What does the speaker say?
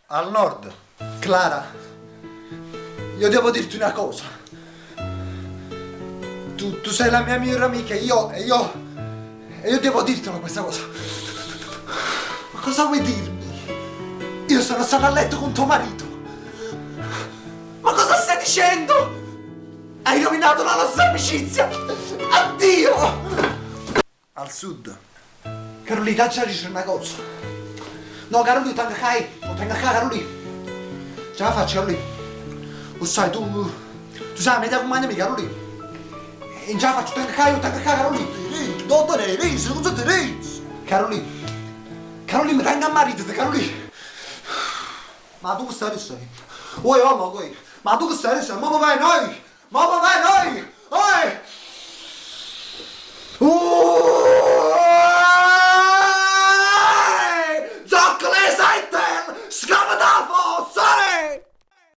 Al nord. Clara, io devo dirti una cosa. Tu, tu sei la mia migliore amica e io, e io, e io devo dirtelo questa cosa. Ma cosa vuoi dirmi? Io sono stata a letto con tuo marito. Ma cosa stai dicendo? Hai rovinato la nostra amicizia! Addio! Al sud. Carolina, t'aggia dicere una cosa. No, Carolina, tengo qua, tengo qua, Carolina. Ce la faccio, Carolina. Lo sai, tu, tu sei la meglio compagna mia, Carolina. E non ce la faccio, tengo qua, io tengo qua, Carolina. No, te ne non te ne Carolina, Carolina, mi tengo a marito, Carolina. Ma tu che stai dicendo? Oi, oh, ma, ma tu che stai dicendo? Ma vai noi! Ma vai noi!